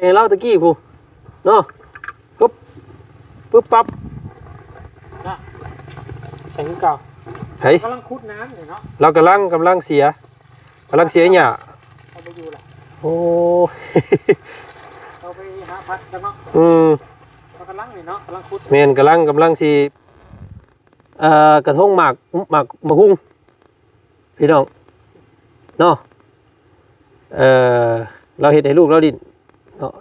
ໃຫ້ລາວຕະກີ້ພຸ້ນເນາະ ປຶບ ປຶບປັບ ນະ ໃສ່ຄືເກົ່າ ໃຫ້ ກຳລັງຂຸດນ້ຳນີ້ເນາະ ລາວກຳລັງ ກຳລັງເສຍ ກຳລັງເສຍຫຍ້າ ເຂົາບໍ່ຢູ່ລະ ໂອ້ ເຂົາໄປຫາພັກກັນເນາະ ອືມ ເຂົາກຳລັງນີ້ເນາະ ກຳລັງຂຸດ ແມ່ນ ກຳລັງ ກຳລັງຊິ ເອີ ກະທົງໝາກ ໝາກ ໝາກຫຸ່ງ ພີ່ນ້ອງເນາະ ເອີ ລາວເຮັດໃຫ້ລູກລາວຫຼິ້ນເນາະ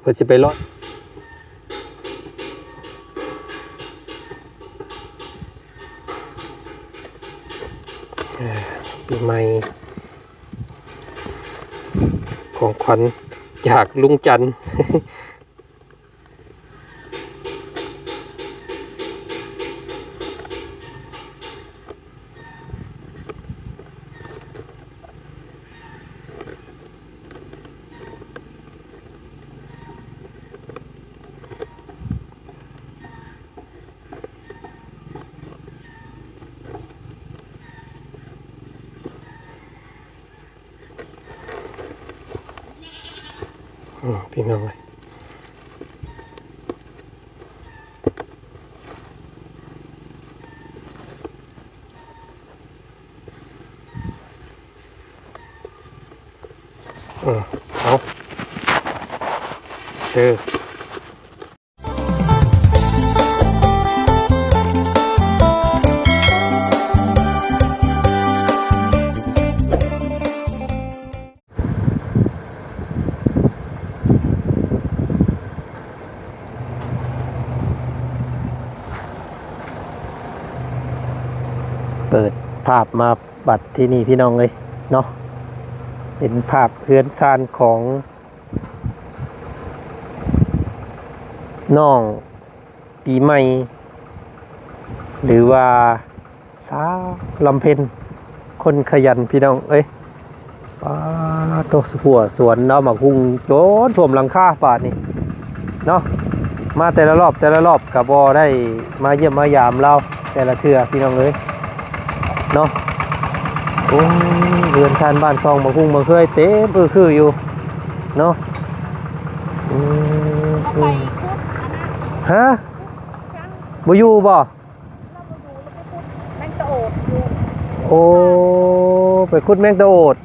ເພິ່ນຊິໄປລອດ ເອີ ປີໃໝ່ ຂອງຂວັນຈາກລຸງຈັນ. ອືມ ພີ່ນ້ອງເອີຍ ເອີ ເອົາ ເອີ. ເປີດພາບມາບັດທີນີ້ ພີ່ນ້ອງເອີຍເນາະ ເຫັນພາບເຮືອນຊານຂອງ ນ້ອງປີໃໝ່ ຫຼືວ່າສາວລຳເພັນ ຄົນຂະຫຍັນພີ່ນ້ອງເອີຍ. ປາໂຕ ຫົວສວນເນາະ ໝາກຫຸ່ງຈົນຖ້ວມຫຼັງຄາບາດນີ້ເນາະ. ມາແຕ່ລະລອບ ແຕ່ລະລອບກະບໍ່ໄດ້ມາຢ້ຽມມາຢາມລາວແຕ່ລະເທື່ອພີ່ນ້ອງເອີຍເນາະ. ໂອ້ ເຮືອນຊານບ້ານຊ່ອງ ໝາກຫຸ່ງໝາກເຂືອເຕັມອຶຄືຢູ່ ເນາະ. ອືມ ລາວໄປຂຸດອັນນັ້ນ ຮະ ຂຸດຫຍັງ ບໍ່ຢູ່ບໍ່? ລາວບໍ່ຢູ່ ລາວໄປຂຸດແມງຕະໂອດຢູ່ ໂອ້ ໄປຂຸດແມງຕະໂອດ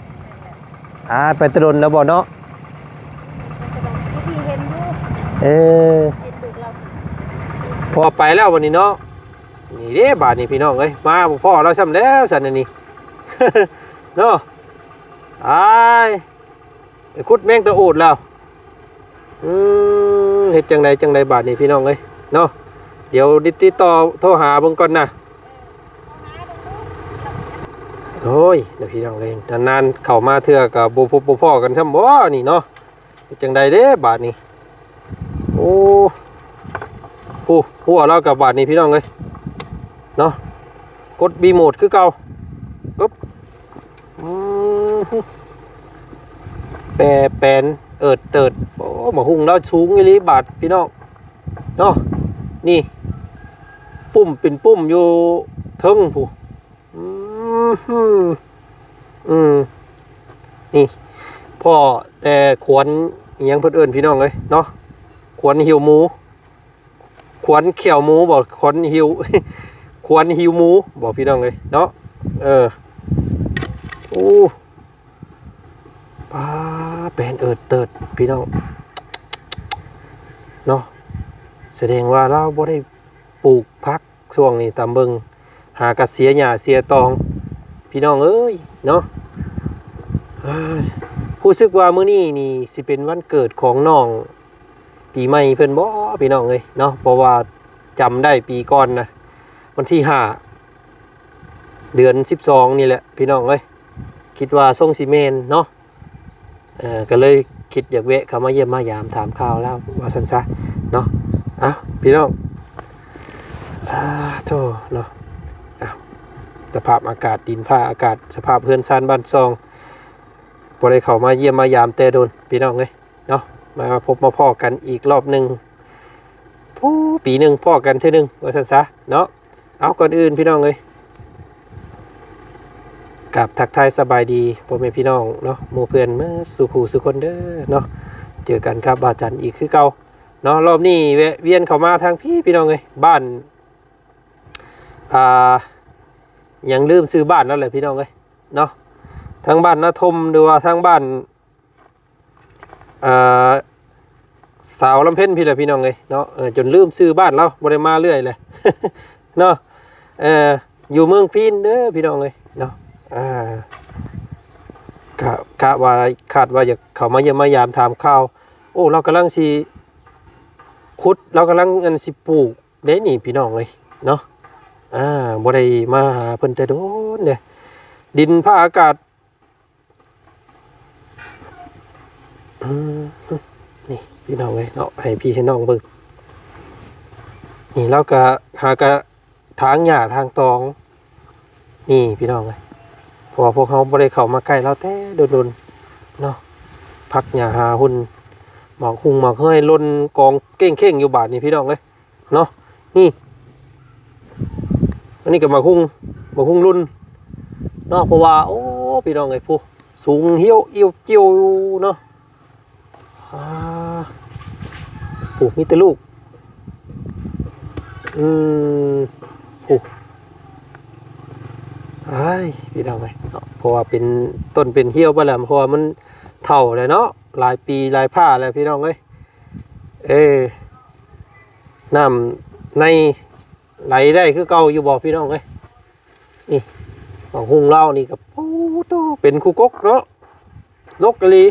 ອ່າ ໄປແຕ່ດົນແລ້ວບໍ່ເນາະ? ໄປແຕ່ດົນ ອີ່ພີເຫັນຢູ່ ເອີ ເຫັນລູກລາວ ພໍໄປແລ້ວບັດນີ້ເນາະ. ນີ້ເດ້ບາດນີ້ພີ່ນ້ອງເອີຍ ມາບໍ່ພໍ້ລາວຊ້ຳແລ້ວຊັ້ນອັນນີ້ ເນາະ. ອ້າຍ ໄປຂຸດແມງຕະໂອດແລ້ວ. ອືມ ເຮັດຈັ່ງໃດຈັ່ງໃດບາດນີ້ພີ່ນ້ອງເອີຍເນາະ. ດຽວຕິດຕໍ່ໂທຫາເບິ່ງກ່ອນນະ. ໂອ້ຍ ພີ່ນ້ອງເອີຍ ນານໆເຂົ້າມາເທື່ອກະບໍ່ພົບບໍ່ພໍ້ກັນຊ້ຳບໍ່ນີ້ເນາະ. ເຮັດຈັ່ງໃດເດ້ບາດນີ້. ໂອ້ ໂອ້ ຫົວລາວກະບາດນີ້ພີ່ນ້ອງເອີຍເນາະ. ກົດຣີໂມດຄືເກົ່າ. ອຶບ ອືມ ແປແປນເອີດເຕີດ. ໂອ້ ໝາກຫຸ່ງລາວສູງອີ່ຫຼີບາດພີ່ນ້ອງເນາະ. ນີ້ ປຸ້ມເປັນປຸ້ມຢູ່ເທິງພຸ້ນ. ອືມ ອືມ ນີ້ ພໍ້ແຕ່ຂວັນ ອີ່ຫຍັງເພິ່ນເອີ້ນພີ່ນ້ອງເອີຍເນາະ ຂວັນຫິວໝູ ຂວັນຂຽວໝູບໍ່ ຂວັນຫິວ ຂວັນຫິວໝູບໍ່ພີ່ນ້ອງເອີຍເນາະ. ເອີ ໂອ້ ປາ ແປນເອີດເຕີດພີ່ນ້ອງເນາະ. ສະແດງວ່າລາວບໍ່ໄດ້ປູກຜັກ ຊ່ວງນີ້ຕາມເບິ່ງຫາກະເສຍຫຍ້າເສຍຕອງ ພີ່ນ້ອງເອີຍເນາະ. ຮູ້ສຶກວ່າມື້ນີ້ນີ້ຊິເປັນວັນເກີດຂອງນ້ອງປີໃໝ່ເພິ່ນບໍ່ ພີ່ນ້ອງເອີຍເນາະ. ເພາະວ່າຈຳໄດ້ປີກ່ອນນະ ວັນທີຫ້າ ເດືອນສິບສອງນີ້ແຫຼະ ພີ່ນ້ອງເອີຍ ຄິດວ່າຊົງຊິແມ່ນເນາະ. ເອີ ກະເລີຍຄິດຢາກແວະເຂົ້າມາຢ້ຽມມາຢາມຖາມຂ່າວລາວວ່າຊັ້ນຊະເນາະ. ເອົ້າ ພີ່ນ້ອງ ອາ ໂທ້ເນາະ. ເອົ້າ ສະພາບອາກາດ ດິນຟ້າອາກາດ ສະພາບເຮືອນຊານບ້ານຊ່ອງ ບໍ່ໄດ້ເຂົ້າມາຢ້ຽມມາຢາມແຕ່ດົນ ພີ່ນ້ອງເອີຍເນາະ. ມາພົບມາພໍ້ກັນອີກລອບໜຶ່ງ ຜູ້ ປີໜຶ່ງພໍ້ກັນເທື່ອໜຶ່ງວ່າຊັ້ນຊະເນາະ. ເອົາ ກ່ອນອື່ນພີ່ນ້ອງເອີຍ ກາບທັກທາຍສະບາຍດີພໍ່ແມ່ພີ່ນ້ອງເນາະ ໝູ່ເພື່ອນໝົດສູ່ຄູ່ສູ່ຄົນເດີເນາະ. ເຈີກັນກັບບ່າວຈັນອີກຄືເກົ່າເນາະ. ລອບນີ້ແວະວຽນເຂົ້າມາທາງພີ້ພີ່ນ້ອງເອີຍ, ບ້ານ ອ່າ ຍັງລືມຊື່ບ້ານແລ້ວແຫຼະພີ່ນ້ອງເອີຍເນາະ, ທາງບ້ານນາທົມ ຫຼືວ່າທາງບ້ານ ອ່າ ສາວລຳເພັນພີ້ແຫຼະພີ່ນ້ອງເອີຍເນາະ. ເອີ ຈົນລືມຊື່ບ້ານລາວ, ບໍ່ໄດ້ມາເລື້ອຍແຫຼະເນາະ. ເອີ ຢູ່ເມືອງພີນເດີພີ່ນ້ອງເອີຍເນາະ. ອ່າ ກະ ກະວ່າ ຄາດວ່າຢາກເຂົ້າມາຢ້ຽມມາຢາມຖາມຂ່າວ. ໂອ້ ລາວກຳລັງຊິຂຸດ, ລາວກຳລັງ ອັນ ຊິປູກເດ້ນີ້ພີ່ນ້ອງເອີຍເນາະ. ອ່າ ບໍ່ໄດ້ມາຫາເພິ່ນແຕ່ດົນເດ້. ດິນຟ້າອາກາດ ອືມ ນີ້ພີ່ນ້ອງເອີຍເນາະ, ໃຫ້ພີ່ໃຫ້ນ້ອງເບິ່ງ. ນີ້ລາວກະຫາກະຖາງຫຍ້າຖາງຕອງນີ້ພີ່ນ້ອງເອີຍ, ເພາະວ່າພວກເຮົາບໍ່ໄດ້ເຂົ້າມາໃກ້ລາວແຕ່ດົນໆເນາະ. ຜັກຫຍ້າຫາຮຸ່ນ ໝາກຮຸ່ງໝາກເຮີ່ຍຫຼົ່ນກອງເຄັ່ງເຄັ່ງຢູ່ບາດນີ້ພີ່ນ້ອງເອີຍ. ເນາະ. ນີ້ ອັນນີ້ກໍໝາກຮຸ່ງ ໝາກຮຸ່ງລຸ່ນເນາະ, ເພາະວ່າ ໂອ້ ພີ່ນ້ອງເອີຍ ຜູ້ ສູງຫ່ຽວອີ່ວຈິ້ວຢູ່ເນາະ. ອ່າ ຜູ້ ມີແຕ່ລູກ. ອືມ ຜູ້ ອ້າຍ ພີ່ນ້ອງເອີຍເນາະ, ເພາະວ່າເປັນຕົ້ນເປັນຫ່ຽວໄປແລ້ວ, ເພາະວ່າມັນເຖົ້າແລ້ວເນາະ, ຫຼາຍປີຫຼາຍພາແລ້ວ ພີ່ນ້ອງເອີຍ. ເອີ ນ້ຳໃນໄຫຼໄດ້ຄືເກົ່າຢູ່ບໍ່ພີ່ນ້ອງເອີຍ? ນີ້ ໝາກຮຸ່ງລາວນີ້ກໍ ໂອ້ໂຕ ເປັນຄູ່ກົກເນາະ, ດົກອີ່ຫຼີ,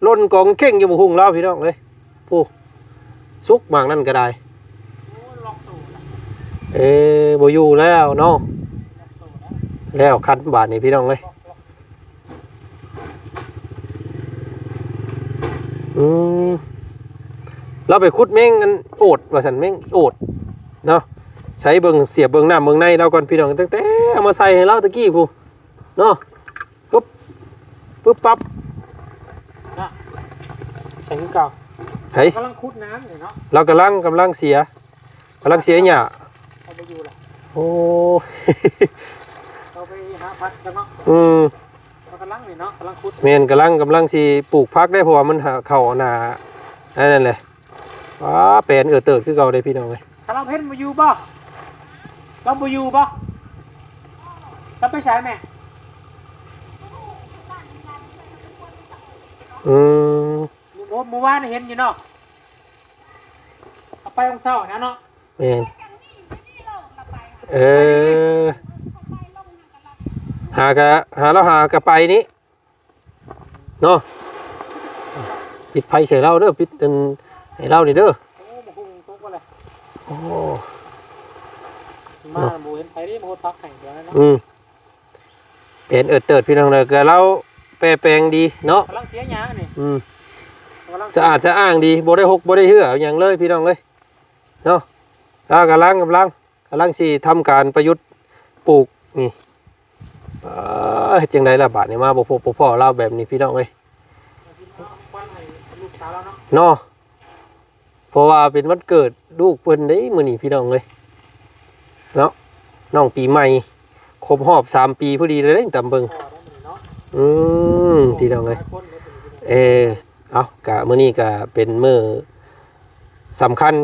ຫຼົ່ນກອງເຄັ່ງຢູ່ໝາກຮຸ່ງລາວພີ່ນ້ອງເອີຍ. ຜູ້ ສຸກໝາກນັ້ນກໍໄດ້. ເອີ ບໍ່ຢູ່ແລ້ວເນາະ, ແລ້ວຄັນບາດນີ້ພີ່ນ້ອງເອີຍ. ອືມ ລາວໄປຂຸດແມງອັນໂອດວ່າຊັ້ນ, ແມງໂອດເນາະ. ໃສ່ເບິ່ງ ສຽບເບິ່ງນ້ຳເບິ່ງໃນລາວກ່ອນພີ່ນ້ອງ, ຕັ້ງແຕ່ເອົາມາໃສ່ໃຫ້ລາວຕະກີ້ພຸ້ນເນາະ. ປຶບ ປຶບປັບ ນະ ໃສ່ຄືເກົ່າ. ໃຜ? ກຳລັງຂຸດນ້ຳນີ້ເນາະ, ລາວກຳລັງ ກຳລັງເສຍ ກຳລັງເສຍຫຍ້າ. ເຂົາບໍ່ຢູ່ລະ. ໂອ້ ເຂົາໄປຫາຜັກກັນເນາະ. ອືມ ເຂົາກຳລັງນີ້ເນາະ ກຳລັງຂຸດ. ແມ່ນ ກຳລັງ ກຳລັງຊິປູກຜັກໄດ້ ເພາະວ່າມັນຫາເຂົ້າໜ້າ ອັນນັ້ນແຫຼະ. ວ້າ ແປນເອີເຕີດຄືເກົ່າເດ້ພີ່ນ້ອງເອີຍ. ສາລາວເພັນບໍ່ຢູ່ບໍ່? ລາວບໍ່ຢູ່ບໍ່? ລາວໄປໃສແມ່? ອືມ ມື້ ມື້ວານເຫັນຢູ່ເນາະ. ເອົາໄປຂອງເຊົ້ານະເນາະ. ແມ່ນ ເອີ ຫາກະ ຫາລາວຫາກະໄປນີ້ເນາະ. ປິດໄຟໃສ່ລາວເດີ ປິດອັນໃຫ້ລາວນີ້ເດີ. ໂອ້ ມາຫຸ່ງຕົກບໍ່ລະ. ໂອ້ ມາ ເນາະ ບໍ່ເຫັນໃຜເດ້ ມາຫົດຜັກໃຫ້ດຽວນັ້ນເນາະ. ອືມ ເປັນເອີເຕີດພີ່ນ້ອງເດີ, ກໍລາວແປແປງດີເນາະ. ກຳລັງເສຍຫຍ້ານີ້. ອືມ ກຳລັງ ສະອາດສະອ້າງດີ, ບໍ່ໄດ້ຫົກບໍ່ໄດ້ເຫື່ອຫຍັງເລີຍພີ່ນ້ອງເອີຍເນາະ. ລາວກຳລັງ ກຳລັງ ກຳລັງຊິທຳການປະຍຸດປູກນີ້. ເອີ ເຮັດຈັ່ງໃດລະບາດນີ້ ມາບໍ່ພົບບໍ່ພໍ້ລາວແບບນີ້ພີ່ນ້ອງເອີຍເນາະ. ເພາະວ່າເປັນວັນເກີດລູກເພິ່ນເດ້ມື້ນີ້ພີ່ນ້ອງເອີຍເນາະ, ນ້ອງປີໃໝ່ຄົບຮອບສາມປີພໍດີເລີຍເດ້ ຕາມເບິ່ງ. ອືມ ພີ່ນ້ອງເອີຍ ເອີ ເອົາ ກະມື້ນີ້ກະເປັນມື້ສຳຄັນ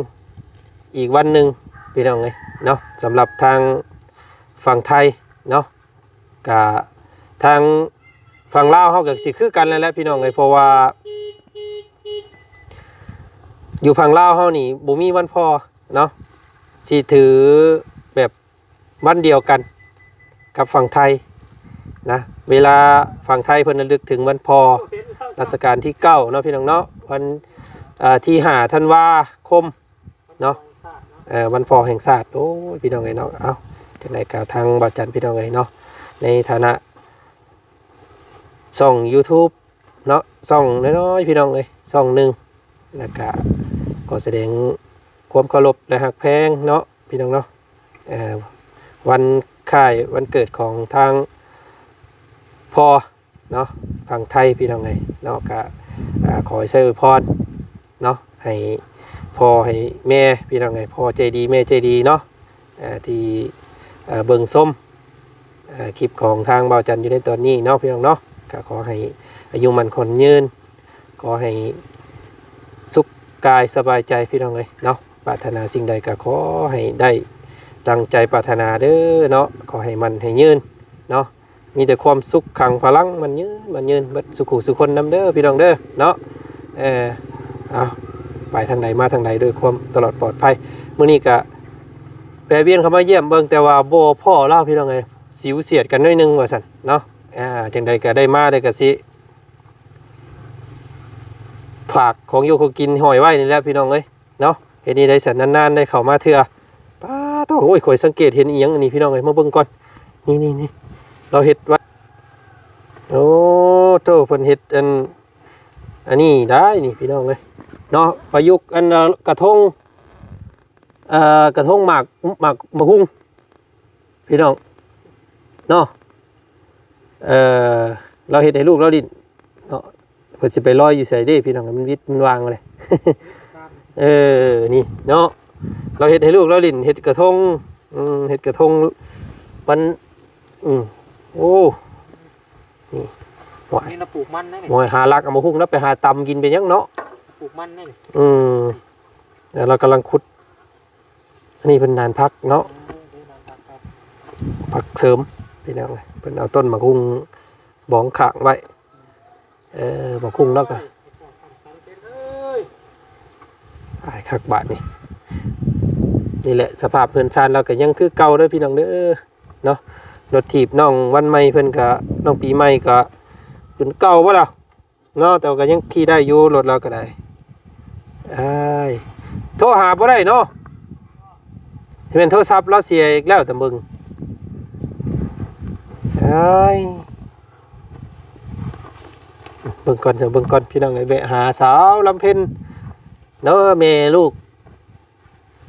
ອີກວັນໜຶ່ງພີ່ນ້ອງເອີຍເນາະ, ສຳລັບທາງຝັ່ງໄທເນາະ. ກະທາງຝັ່ງລາວເຮົາກໍຊິຄືກັນນັ້ນແຫຼະພີ່ນ້ອງເອີຍ, ເພາະວ່າຢູ່ຝັ່ງລາວເຮົານີ້ບໍ່ມີວັນພໍ່ເນາະ, ຊິຖືແບບວັນດຽວກັນກັບຝັ່ງໄທນະ. ເວລາຝັ່ງໄທເພິ່ນລະລຶກເຖິງວັນພໍ່ ລັດຊະການທີເກົ້າເນາະ ພີ່ນ້ອງເນາະ, ວັນ ເອີ ທີຫ້າທັນວາຄົມ ເນາະ, ເອີ ວັນພໍ່ແຫ່ງຊາດ. ໂອ້ຍ ພີ່ນ້ອງເອີຍເນາະ, ເອົ້າ ຈັ່ງໃດກໍທາງບ່າວຈັນ ພີ່ນ້ອງເອີຍເນາະ, ໃນຖານະຊ່ອງ YouTube ເນາະ, ຊ່ອງນ້ອຍໆ ພີ່ນ້ອງເອີຍ ຊ່ອງໜຶ່ງ, ແລ້ວກະຂໍສະແດງຄວາມເຄົາລົບ ແລະ ຮັກແພງເນາະ ພີ່ນ້ອງເນາະ. ເອີ ວັນຄ້າຍວັນເກີດຂອງທາງພໍ່ ເນາະ ຝັ່ງໄທ ພີ່ນ້ອງເອີຍເນາະ, ກະ ອ່າ ຂໍໃຫ້ໄຊອວຍພອນເນາະ ໃຫ້ພໍ່ໃຫ້ແມ່ ພີ່ນ້ອງເອີຍ, ພໍ່ໃຈດີແມ່ໃຈດີເນາະ ເອີ ທີ່ ເອີ ເບິ່ງຊົມ ເອີ ຄລິບຂອງທາງບ່າວຈັນຢູ່ໃນຕອນນີ້ເນາະ ພີ່ນ້ອງເນາະ. ກະຂໍໃຫ້ອາຍຸໝັ້ນຂວັນຍືນ, ຂໍໃຫ້ ກາຍສະບາຍໃຈພີ່ນ້ອງເອີຍເນາະ. ປາດຖະໜາສິ່ງໃດກໍຂໍໃຫ້ໄດ້ດັ່ງໃຈປາດຖະໜາເດີເນາະ. ຂໍໃຫ້ໝັ້ນໃຫ້ຍືນເນາະ. ມີແຕ່ຄວາມສຸກຄັງພະລັງ ໝັ້ນຍືນ ໝັ້ນຍືນເບິດສູ່ຄູ່ສູ່ຄົນນຳເດີພີ່ນ້ອງເດີເນາະ. ເອີ ເອົາ ໄປທາງໃດມາທາງໃດດ້ວຍຄວາມຕະຫຼອດປອດໄພ. ມື້ນີ້ກະແວ່ວຽນເຂົ້າມາຢ້ຽມເບິ່ງ ແຕ່ວ່າບໍ່ພໍ້ລາວພີ່ນ້ອງເອີຍ ສິວສຽດກັນໜ້ອຍໜຶ່ງວ່າຊັ້ນເນາະ. ອ່າ ຈັ່ງໃດກະໄດ້ມາ ໄດ້ກະຊິຝາກຂອງຢູ່ຂອງກິນຫ້ອຍໄວ້ນີ້ແຫຼະພີ່ນ້ອງເອີຍ. ເນາະ ເຮັດນີ້ໄດ້ສັນ ນານໆໄດ້ເຂົ້າມາເທື່ອ. ປາໂທ້ ໂອ້ຍ ຂ້ອຍສັງເກດເຫັນອີ່ຫຍັງອັນນີ້ພີ່ນ້ອງເອີຍ ມາເບິ່ງກ່ອນ. ນີ້ໆໆ ລາວເຮັດໄວ້ ໂອ້ໂທ້ ເພິ່ນເຮັດອັນ ອັນນີ້ໄດ້ນີ້ພີ່ນ້ອງເອີຍເນາະ. ປະຍຸກອັນ ເອີ ກະທົງ ເອີ ກະທົງໝາກ ໝາກ ໝາກຮຸ່ງ ພີ່ນ້ອງເນາະ. ເອີ ລາວເຮັດໃຫ້ລູກລາວຫຼິ້ນເນາະ. ເພິ່ນຊິໄປລອຍຢູ່ໃສເດ້ພີ່ນ້ອງ ມັນວິດມັນວາງເລີຍ. ເອີ ນີ້ເນາະ ລາວເຮັດໃຫ້ລູກລາວຫຼິ້ນ ເຮັດກະທົງ ອືມ ເຮັດກະທົງປັນ ອືມ ໂອ້ ນີ້ ໂອ້ຍ ນີ້ລາວປູກມັນໄດ໋ນີ້ ໂອ້ຍ ຫາລັກເອົາມາຫຸ່ງແລ້ວໄປຫາຕຳກິນເປັນຫຍັງເນາະ ປູກມັນໄດ໋ນີ້. ອືມ ແລ້ວລາວກຳລັງຂຸດ ອັນນີ້ເປັນນານຜັກເນາະ ເອີ ເປັນນານຜັກ ຜັກເສີມພີ່ນ້ອງເອີຍ. ເພິ່ນເອົາຕົ້ນໝາກຫຸ່ງບອງຂ້າງໄວ້ ເອີ ໝາກຫຸ່ງແລ້ວກໍ ອາຍຄັກບາດນີ້. ນີ້ແຫຼະ ສະພາບເຮືອນຊານລາວກໍຍັງຄືເກົ່າເດີພີ່ນ້ອງເດີເນາະ. ລົດຖີບນ້ອງວັນໃໝ່ເພິ່ນກໍ ນ້ອງປີໃໝ່ກໍເປັນເກົ່າບໍ່ລະ ເນາະ ແຕ່ວ່າກໍຍັງຂີ່ໄດ້ຢູ່ ລົດລາວກໍໄດ້. ອ້າຍ ໂທຫາບໍ່ໄດ້ເນາະ ແມ່ນໂທລະສັບລາວເສຍອີກແລ້ວ ຕາເບິ່ງ. ອ້າຍ ເບິ່ງກ່ອນ ເບິ່ງກ່ອນພີ່ນ້ອງເອີຍ ແວະຫາສາວລຳເພັນເນາະ ແມ່ລູກ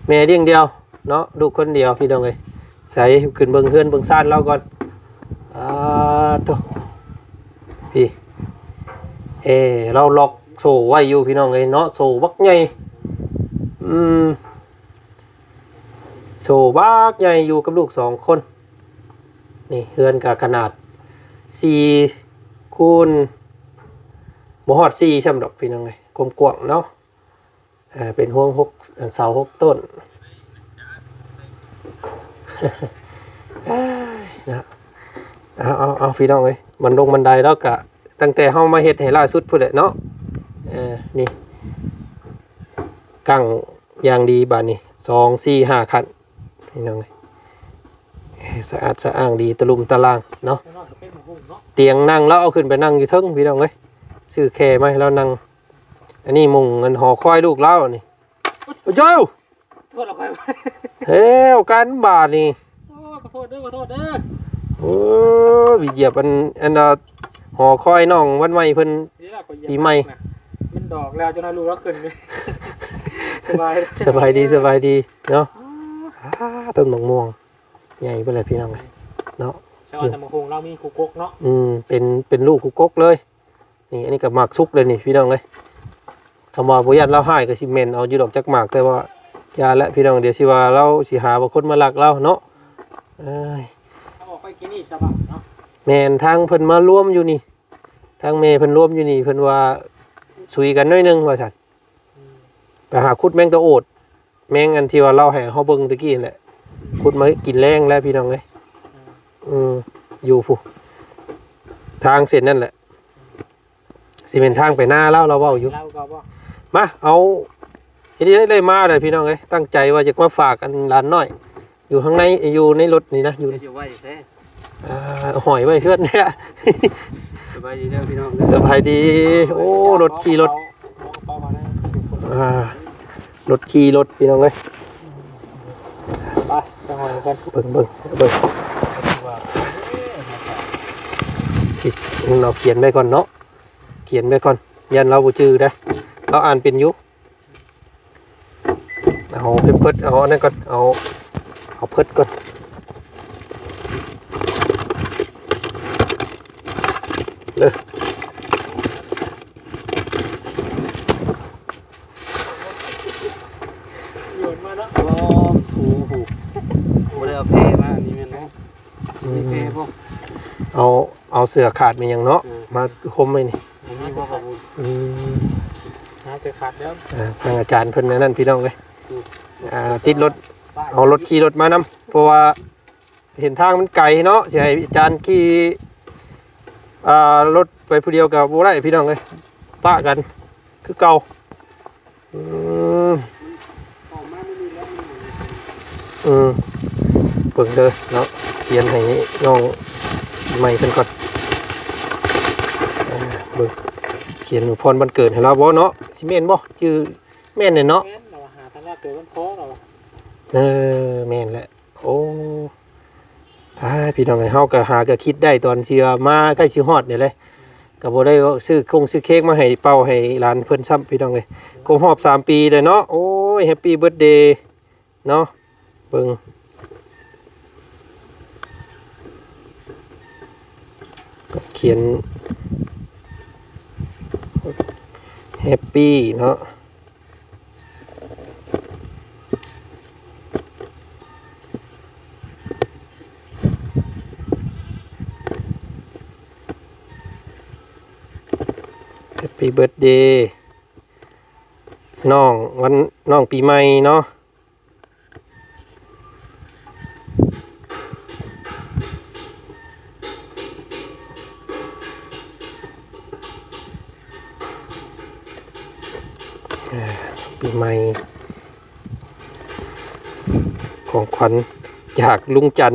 ແມ່ລ້ຽງດຽວເນາະ ລູກຄົນດຽວພີ່ນ້ອງເອີຍ. ໃສ ຂຶ້ນເບິ່ງເຮືອນເບິ່ງຊານລາວກ່ອນ. ອາໂທ້ ພີ່ ເອ ລາວລັອກໂສ້ໄວ້ຢູ່ພີ່ນ້ອງເອີຍເນາະ ໂສ້ບັກໃຫຍ່ ອືມ ໂສ້ບັກໃຫຍ່ ຢູ່ກັບລູກສອງຄົນ. ນີ້ເຮືອນກໍຂະໜາດສີ່ຄູນ ບໍ່ຮອດສີ່ຊ້ຳດອກພີ່ນ້ອງເອີຍ ຄວາມກວ້າງເນາະ. ເອີ ເປັນຮວງຫົກ ເສົາຫົກຕົ້ນ ເນາະ. ເອົາ ເອົາ ເອົາ ພີ່ນ້ອງເອີຍ ບັນດົງບັນໄດລາວກະ ຕັ້ງແຕ່ເຮົາມາເຮັດໃຫ້ລ່າສຸດພຸ້ນແຫຼະເນາະ. ເອີ ນີ້ ກັ້ງຢ່າງດີບາດນີ້ ສອງ ສີ່ ຫ້າ ຂັ້ນ ພີ່ນ້ອງເອີຍ ສະອາດສະອ້າງດີ ຕະລຸ່ມຕະລ່າງເນາະ. ຕຽງນັ່ງລາວເອົາຂຶ້ນໄປນັ່ງຢູ່ເທິງ ພີ່ນ້ອງເອີຍ ຊື້ແຄ່ມາໃຫ້ລາວນັ່ງ. ອັນນີ້ມຸງອັນຫໍຄອຍລູກລາວນີ້. ໂອ້ໂຫ ໂທດລະຂ້ອຍ ແລ້ວກັນບາດນີ້. ໂອ້ ຂໍໂທດເດີ ຂໍໂທດເດີ. ໂອ້ຍ ໄປຢຽບອັນ ອັນ ອ່າ ຫໍຄອຍນ້ອງວັນໃໝ່ເພິ່ນ ປີໃໝ່ ມັນດອກແລ້ວ ເຈົ້ານ້ອຍລູກລາວຂຶ້ນ. ສະບາຍ ສະບາຍດີ ສະບາຍດີເນາະ. ອ່າ ຕົ້ນໝາກມ່ວງໃຫຍ່ເບິດເລີຍພີ່ນ້ອງເນາະ. ຊາວຕະໝາກຫຸ່ງລາວມີຄູ່ກົກເນາະ. ອືມ ເປັນ ເປັນລູກຄູ່ກົກເລີຍ. ນີ້ ອັນນີ້ກໍໝາກສຸກເລີຍນີ້ພີ່ນ້ອງເອີຍ. ຄຳວ່າບໍ່ຢ້ານລາວຮ້າຍກໍຊິແມ່ນເອົາຢູ່ດອກຈັກໝາກ ແຕ່ວ່າຢ່າແຫຼະພີ່ນ້ອງ ດຽວຊິວ່າລາວຊິຫາວ່າຄົນມາລັກລາວເນາະ. ເອີຍ ເອົາອອກໄປກິນນີ້ຊະບາດເນາະ. ແມ່ນ ທາງເພິ່ນມາລວມຢູ່ນີ້ ທາງແມ່ເພິ່ນລວມຢູ່ນີ້ ເພິ່ນວ່າຊຸຍກັນໜ້ອຍໜຶ່ງວ່າຊັ້ນ. ອືມ ໄປຫາຂຸດແມງຕະໂອດ ແມງອັນທີ່ວ່າລາວໃຫ້ເຮົາເບິ່ງຕະກີ້ຫັ້ນແຫຼະ ຂຸດມາກິນແລງແລ້ວພີ່ນ້ອງເອີຍ. ອືມ ຢູ່ພຸ້ນ ທາງເສັ້ນນັ້ນແຫຼະ ຊິແມ່ນທາງໄປນາລາວ ລາວເວົ້າຢູ່. ມາ ເອົາ ເຮັດໄດ້ ໄດ້ມາເດີພີ່ນ້ອງເອີຍ ຕັ້ງໃຈວ່າຢາກມາຝາກອັນຫຼານນ້ອຍ ຢູ່ຂ້າງໃນ ຢູ່ໃນລົດນີ້ນະ ຢູ່ ຢູ່ໄວ້ແທ້ ອ່າ ຫ້ອຍໄວ້ເຮືອນແທ້. ສະບາຍດີເດີພີ່ນ້ອງເດີ ສະບາຍດີ. ໂອ້ ລົດຂີ່ລົດ ອ່າ ລົດຂີ່ລົດພີ່ນ້ອງເອີຍ. ໄປ ໄປຫາກັນ ເບິ່ງ ເບິ່ງ ເບິ່ງ ຊິ ເຮົາຂຽນໄວ້ກ່ອນເນາະ ຂຽນໄວ້ກ່ອນ ຢ້ານລາວບໍ່ຈື່ເດ້ ລາວອ່ານເປັນຢູ່. ເອົາເພິ່ດ ເອົາອັນນັ້ນກ່ອນ ເອົາ ເອົາເພິ່ດກ່ອນເດີ. ໂອ້ໂຫ ບໍ່ໄດ້ເອົາແພມາ ອັນນີ້ແມ່ນບໍ່? ອືມ ມີແພບໍ່? ເອົາ ເອົາເສື້ອຂາດແມ່ນຫຍັງເນາະ ເອີ ມາຄົມໄວ້ນີ້. ບໍ່ມີບໍ່ຂອບຄຸນ. ອືມ ຫາ ຂາດແລ້ວ ອ່າ ທາງອາຈານເພິ່ນນັ້ນພີ່ນ້ອງເອີຍ ອ່າ ຕິດລົດ ເອົາລົດຂີ່ລົດມານຳ ເພາະວ່າເຫັນທາງມັນໄກເນາະ ຊິໃຫ້ອາຈານຂີ່ ອ່າ ລົດໄປຜູ້ດຽວກໍບໍ່ໄດ້ພີ່ນ້ອງເອີຍ ປະກັນຄືເກົ່າ. ອືມ ອືມ ເບິ່ງເດີເນາະ ຂຽນໃຫ້ນ້ອງໃໝ່ເພິ່ນກ່ອນ ເບິ່ງ ຂຽນອວຍພອນວັນເກີດໃຫ້ລາວບໍ່ເນາະ ຊິແມ່ນບໍ່? ຈື່ແມ່ນແຫຼະເນາະ ແມ່ນລະວ່າ ຫາທັນວາເກີດວັນພໍ່ລະວ່າ ເອີ ແມ່ນແຫຼະ ໂອ້ ຕາຍ ພີ່ນ້ອງເອີຍ ເຮົາກໍຫາກໍຄິດໄດ້ຕອນທີ່ວ່າມາໃກ້ຊິຮອດນີ້ແຫຼະ ກໍບໍ່ໄດ້ຊື້ຄົງຊື້ເຄ້ກມາໃຫ້ເປົ່າໃຫ້ຫຼານເພິ່ນຊ້ຳ ພີ່ນ້ອງເອີຍ ຄົບຮອບສາມປີແລ້ວເນາະ ໂອ້ຍ Happy Birthday ເນາະ ເບິ່ງ ຂຽນ Happy ເນາະ Happy Birthday ນ້ອງ ວັນ ນ້ອງປີໃໝ່ເນາະ. Happy Birthday ຂອງຂວັນຈາກລຸງຈັນ.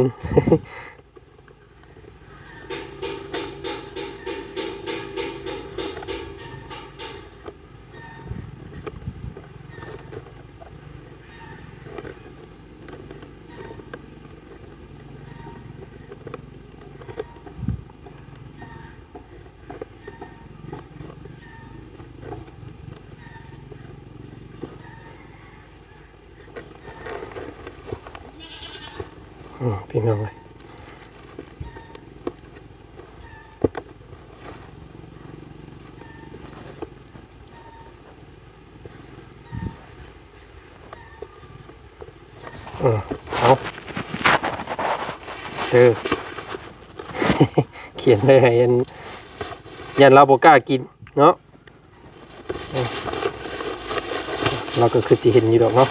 ອືມ ພີ່ນ້ອງເອີຍ ເອີ ເອົາ ເດີ ຂຽນໄວ້ໃຫ້ອັນ ຢ້ານລາວບໍ່ກ້າກິນເນາະ. ລາວກໍຄືຊິເຫັນຢູ່ດອກເນາະ.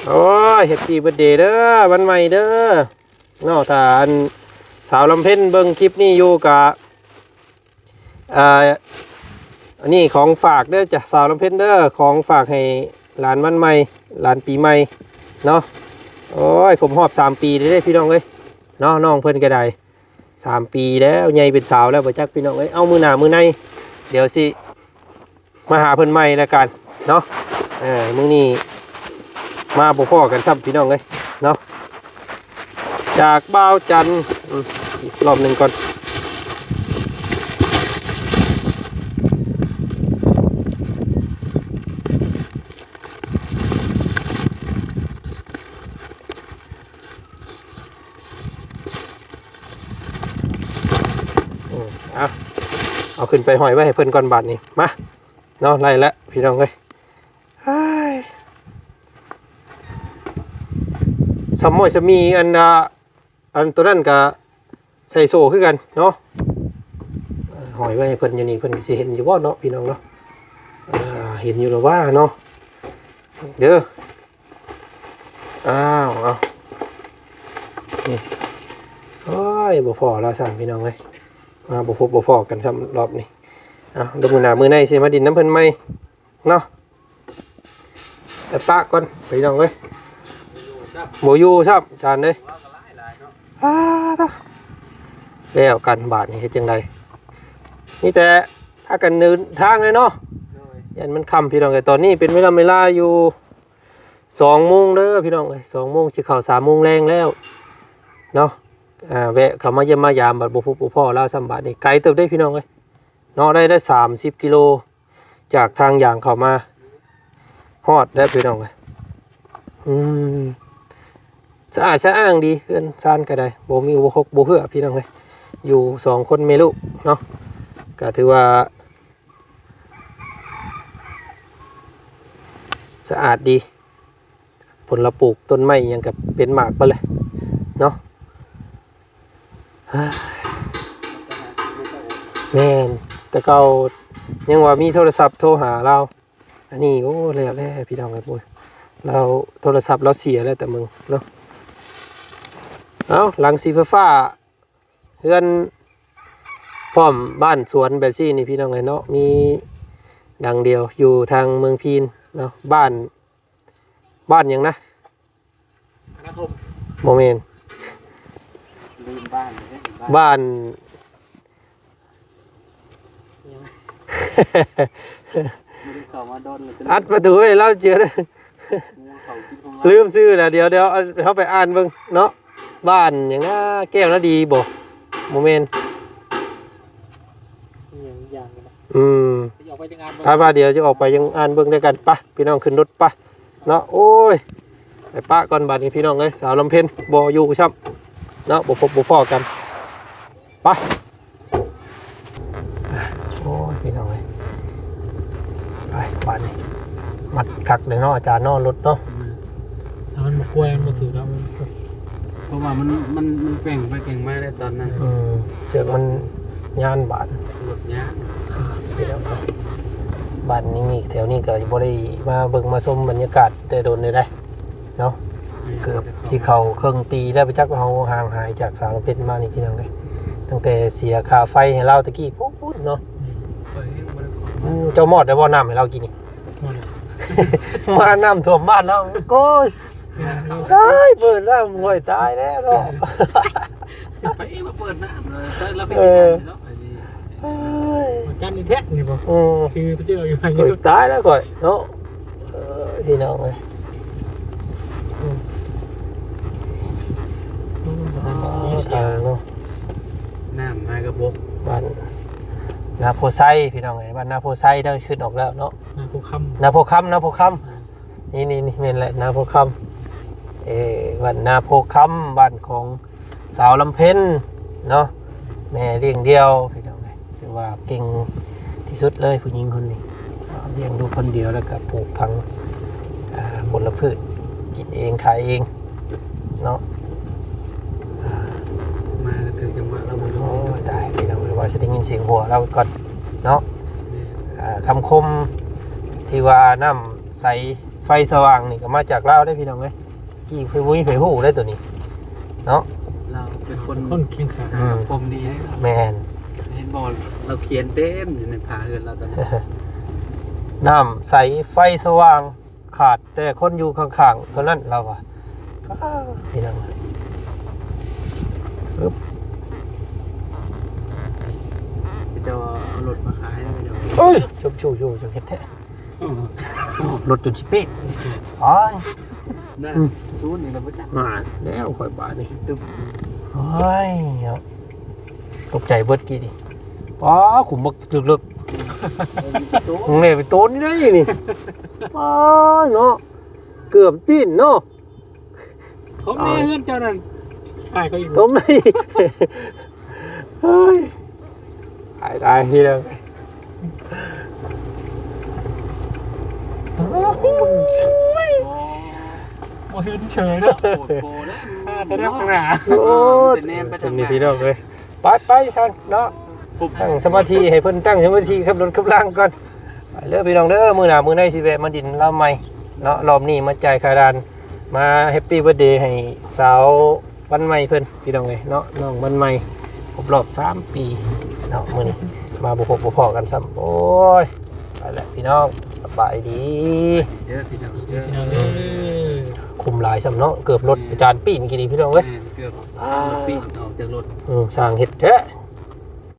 ໂອ້ຍ Happy Birthday ເດີ ວັນໃໝ່ເດີເນາະ. ຖ້າອັນສາວລຳເພັນເບິ່ງຄລິບນີ້ຢູ່ກະ ອ່າ ອັນນີ້ຂອງຝາກເດີຈ້ະ ສາວລຳເພັນເດີ ຂອງຝາກໃຫ້ຫຼານວັນໃໝ່ ຫຼານປີໃໝ່ເນາະ. ໂອ້ຍ ຄົບຮອບສາມປີເດ້ພີ່ນ້ອງເອີຍເນາະ ນ້ອງເພິ່ນກໍໄດ້ ສາມປີແລ້ວ ໃຫຍ່ເປັນສາວແລ້ວບໍ່ຈັກພີ່ນ້ອງເອີຍ. ເອົາ ມື້ໜ້າມື້ໃນ ດຽວຊິມາຫາເພິ່ນໃໝ່ແລ້ວກັນເນາະ. ເອີ ມື້ນີ້ມາບໍ່ພໍ້ກັນຊ້ຳພີ່ນ້ອງເອີຍເນາະ. ຈາກບ່າວຈັນ ອືມ ອີກລອບໜຶ່ງກ່ອນ. ອືມ ເອົາ ເອົາຂຶ້ນໄປຫ້ອຍໄວ້ໃຫ້ເພິ່ນກ່ອນບາດນີ້ ມາເນາະ. ໄດ້ແລ້ວພີ່ນ້ອງເອີຍ ເຮີ້ຍ ສຳມ້ອຍສຳມີ ອັນ ອ່າ ອັນໂຕນັ້ນກະໃສ່ໂສ້ຄືກັນເນາະ. ເອີ ຫ້ອຍໄວ້ໃຫ້ເພິ່ນຢູ່ນີ້ ເພິ່ນຊິເຫັນຢູ່ບໍ່ເນາະ ພີ່ນ້ອງເນາະ. ອ່າ ເຫັນຢູ່ລະວ່າເນາະ ເດີ. ອ້າວ ເອົາ ນີ້ ໂອ້ຍ ບໍ່ພໍ້ແລ້ວຊ້ຳພີ່ນ້ອງເອີຍ ມາບໍ່ພົບບໍ່ພໍ້ກັນຊ້ຳລອບນີ້. ເອົາ ດຽວມື້ໜ້າມື້ໃນຊິມາດິນນຳເພິ່ນໃໝ່ເນາະ. ໄປປະກ່ອນພີ່ນ້ອງເອີຍ ບໍ່ຢູ່ຊ້ຳຈານເອີຍ. ອ້າ ຕາ ແລ້ວກັນບາດນີ້ເຮັດຈັ່ງໃດ ມີແຕ່ພາກັນເດີນທາງເລີຍເນາະ. ໂດຍ ຢ້ານມັນຄ່ຳພີ່ນ້ອງເອີຍ. ຕອນນີ້ເປັນເວລາ ເວລາຢູ່ ສອງໂມງເດີພີ່ນ້ອງເອີຍ ສອງໂມງຊິເຂົ້າສາມໂມງແລງແລ້ວເນາະ. ອ່າ ແວະເຂົ້າມາຢ້ຽມມາຢາມ ບັດບໍ່ພົບບໍ່ພໍ້ລາວຊ້ຳບາດນີ້ ໄກເຕີບເດ້ພີ່ນ້ອງເອີຍເນາະ. ໄດ້ ໄດ້ສາມສິບກິໂລຈາກທາງຢ່າງເຂົ້າມາ ຮອດແລ້ວພີ່ນ້ອງເອີຍ. ອືມ ສະອາດສະອ້າງດີ ເຮືອນຊານກໍໄດ້ ບໍ່ມີ ບໍ່ຮົກບໍ່ເຮື້ອພີ່ນ້ອງເອີຍ. ຢູ່ສອງຄົນແມ່ລູກເນາະ ກໍຖືວ່າ ສະອາດດີ ຜົນລະປູກຕົ້ນໄມ້ຫຍັງກໍເປັນໝາກເບິດແຫຼະເນາະ. ແມ່ນ ແຕ່ເກົ່າຍັງວ່າມີໂທລະສັບໂທຫາລາວ ອັນນີ້ ໂອ້ ແລ້ວແລ້ວພີ່ນ້ອງເອີຍ ໂອ້ຍ ລາວໂທລະສັບລາວເສຍແລ້ວ ແຕ່ເບິ່ງເນາະ. ເອົ້າ ຫຼັງສີຟ້າໆ ເຮືອນພ້ອມບ້ານສວນແບບຊີ້ນີ້ພີ່ນ້ອງເອີຍເນາະ ມີຫຼັງດຽວຢູ່ທາງເມືອງພີນເນາະ. ບ້ານ ບ້ານຫຍັງນະ? ອະນາຄົມ ບໍ່ແມ່ນ ລືມບ້ານເລີຍເດ້ ບ້ານ ບ້ານ ຍັງ ບໍ່ໄດ້ເຂົ້າມາດົນແລ້ວ ອັດປະຕູໃຫ້ລາວເຈີ ງູເຂົ້າກິນຂອງລາວ ລືມຊື່ລະ. ດຽວ ດຽວເຮົາໄປອ່ານເບິ່ງເນາະ ບ້ານຫຍັງນະ ແກ້ວນາດີບໍ່? ບໍ່ແມ່ນ ອີຫຍັງອີກຢ່າງໜຶ່ງນະ ອືມ ຊິອອກໄປຈັ່ງອ່ານເບິ່ງ ຖ້າວ່າດຽວຈະອອກໄປຍັງອ່ານເບິ່ງນຳກັນ. ໄປ ພີ່ນ້ອງຂຶ້ນລົດໄປເນາະ. ໂອ້ຍ ໄປປະກ່ອນບາດນີ້ພີ່ນ້ອງເອີຍ ສາວລຳເພັນບໍ່ຢູ່ຊ້ຳເນາະ ບໍ່ພົບບໍ່ພໍ້ກັນ ໄປ. ໂອ້ຍ ພີ່ນ້ອງເອີຍ ໄປບາດນີ້ ມັດຄັກເລີຍເນາະອາຈານເນາະ ລົດເນາະ. ຖ້າມັນບໍ່ກວຍມັນບໍ່ຖືກດອກ ເພາະວ່າມັນ ມັນ ມັນແກວ່ງໄປແກວ່ງມາໄດ້ຕອນນັ້ນ ອືມ ເຊືອກມັນຍານບາດ ລົດຍານ ພີ່ນ້ອງເອີຍ ບາດນີ້ ແຖວນີ້ກໍບໍ່ໄດ້ມາເບິ່ງມາຊົມບັນຍາກາດແຕ່ດົນເລີຍເດ້ເນາະ. ແມ່ນ ເກືອບຊິເຂົ້າເຄິ່ງປີແລ້ວ ໄປຈັກເຮົາຫ່າງຫາຍຈາກສາວລຳເພັນມານີ້ ພີ່ນ້ອງເອີຍ ຕັ້ງແຕ່ເສຍຄ່າໄຟໃຫ້ລາວແຕ່ກີ້ພຸ້ນເນາະ. ແມ່ນ ອືມ ເຈົ້າມອດໄດ້ບໍ່ນ້ຳໃຫ້ລາວກິນນີ້? ມານ້ຳຖ້ວມບ້ານເຮົາ ໂອ້ຍ ຕາຍ ເປີດນ້ຳ ໂອ້ຍ ຕາຍແລ້ວເນາະ. ໄປມາເປີດນ້ຳເລີຍ ແຕ່ລາວໄປ ເອີ ກິນນ້ຳເນາະ ອັນນີ້ ເອີຍ ຈັນນີ້ແທ້ນີ້ບໍ່? ອືມ ຊື່ໄປເຈີຢູ່ໃນ ໂອ້ຍ ຕາຍແລ້ວຂ້ອຍເນາະ. ເອີ ພີ່ນ້ອງເອີຍ ອືມ ໂອ້ ທາງເນາະ ນ້ຳມາກະບົກ ບ້ານນາໂພໄຊ ພີ່ນ້ອງເອີຍ ບ້ານນາໂພໄຊເດີ ຂຶ້ນອອກແລ້ວເນາະ ນາໂພຄຳ ນາໂພຄຳ ນາໂພຄຳ ນີ້ໆໆ ແມ່ນແຫຼະ ນາໂພຄຳ ເອີ ບ້ານນາໂພຄຳ ບ້ານຂອງ ສາວລຳເພັນເນາະ ແມ່ລ້ຽງດຽວ ພີ່ນ້ອງເອີຍ ຖືວ່າເກັ່ງທີ່ສຸດເລີຍ ຜູ້ຍິງຄົນນີ້ ລ້ຽງລູກຄົນດຽວ ແລ້ວກໍປູກຝັງ ອ່າ ຜົນລະພືດ ກິນເອງຂາຍເອງເນາະ. ມາກໍຖືກຈັງຫວະລາວບໍ່ຢູ່ ໂອ້ຍ ຕາຍ ພີ່ນ້ອງເອີຍ ວ່າຊິໄດ້ຍິນສຽງຫົວລາວກ່ອນເນາະ. ແມ່ນ ອ່າ ຄຳຄົມທີ່ວ່ານ້ຳໃສໄຟສະຫວ່າງນີ້ ກໍມາຈາກລາວເດ້ ພີ່ນ້ອງເອີຍ. ກີ້ ບໍ່ມີໃຜຮູ້ເດ້ໂຕນີ້ເນາະ ລາວເປັນຄົນ ຄົນເຄັ່ງຂາດ ອືມ ຄົມດີເດ້ ແມ່ນ ເຫັນບໍ່ ລາວຂຽນເຕັມຢູ່ໃນຝາເຮືອນລາວຕອນນັ້ນ ນ້ຳໃສໄຟສະຫວ່າງ ຂາດແຕ່ຄົນຢູ່ຂ້າງໆເທົ່ານັ້ນ ລາວວ່າ ອ້າ ພີ່ນ້ອງ ປຶບ ເຈົ້າເອົາລົດມາຂາຍແລ້ວ ເຈົ້າ ເອີຍ ຊົມຊູ່ຢູ່ ຈັ່ງເຮັດແທ້ ລົດຈົນຊິປີ້ນ ໂອ້ຍ ນະ ອືມ ສູນນີ້ລະບໍ່ຈັກ ມາແລ້ວຂ້ອຍບາດນີ້ ຕຶບ ໂອ້ຍ ຕົກໃຈເບິດກີ້ນີ້ ປ້າ ຂຸມບັກເລິກໆ ເອີ ມີແຕ່ໂຕ ນີ້ໄດ້ນີ້ ປ້າ ເນາະ ເກືອບປີ້ນເນາະ ຖົມໃນເຮືອນເຈົ້ານັ້ນ ອ້າຍເຂົາອີກ ຖົມໃນ ເຮີ້ຍ ຕາຍ ຕາຍ ພີ່ນ້ອງ ໂອ້ຍ ບໍ່ເຫັນເສີຍເນາະ ໂອ້ໂຫ ແຕ່ນັກໜາ ໂອ້ ແຕ່ແນມໄປທາງໜ້າ ພີ່ນ້ອງເອີຍ ໄປ ໄປຊັ້ນເນາະ ຕັ້ງສະມາທິ ໃຫ້ເພິ່ນຕັ້ງສະມາທິ ຂັບລົດຂັບລາງກ່ອນ ໄປເດີພີ່ນ້ອງເດີ ມື້ໜ້າມື້ໃນຊິແວະມາດິນລາວໃໝ່ເນາະ ລອບນີ້ມາຈ່າຍຄ່າດ່ານ ມາແຮັບປີ້ເບີດເດໃຫ້ສາວວັນໃໝ່ເພິ່ນ ພີ່ນ້ອງເອີຍເນາະ ນ້ອງວັນໃໝ່ຄົບຮອບສາມປີເນາະ ມື້ນີ້ມາບໍ່ພົບບໍ່ພໍ້ກັນຊ້ຳ ໂອ້ຍ ໄປແລ້ວພີ່ນ້ອງ ສະບາຍດີ ເດີພີ່ນ້ອງເດີ ຄຸ້ມຫຼາຍຊ້ຳເນາະ ເກືອບລົດອາຈານປີ້ນກີ້ນີ້ພີ່ນ້ອງເອີຍ ແມ່ນ ເກືອບ ອ້າ ປີ້ນອອກຈາກລົດ ເອີ ຊ່າງເຮັດແທ້.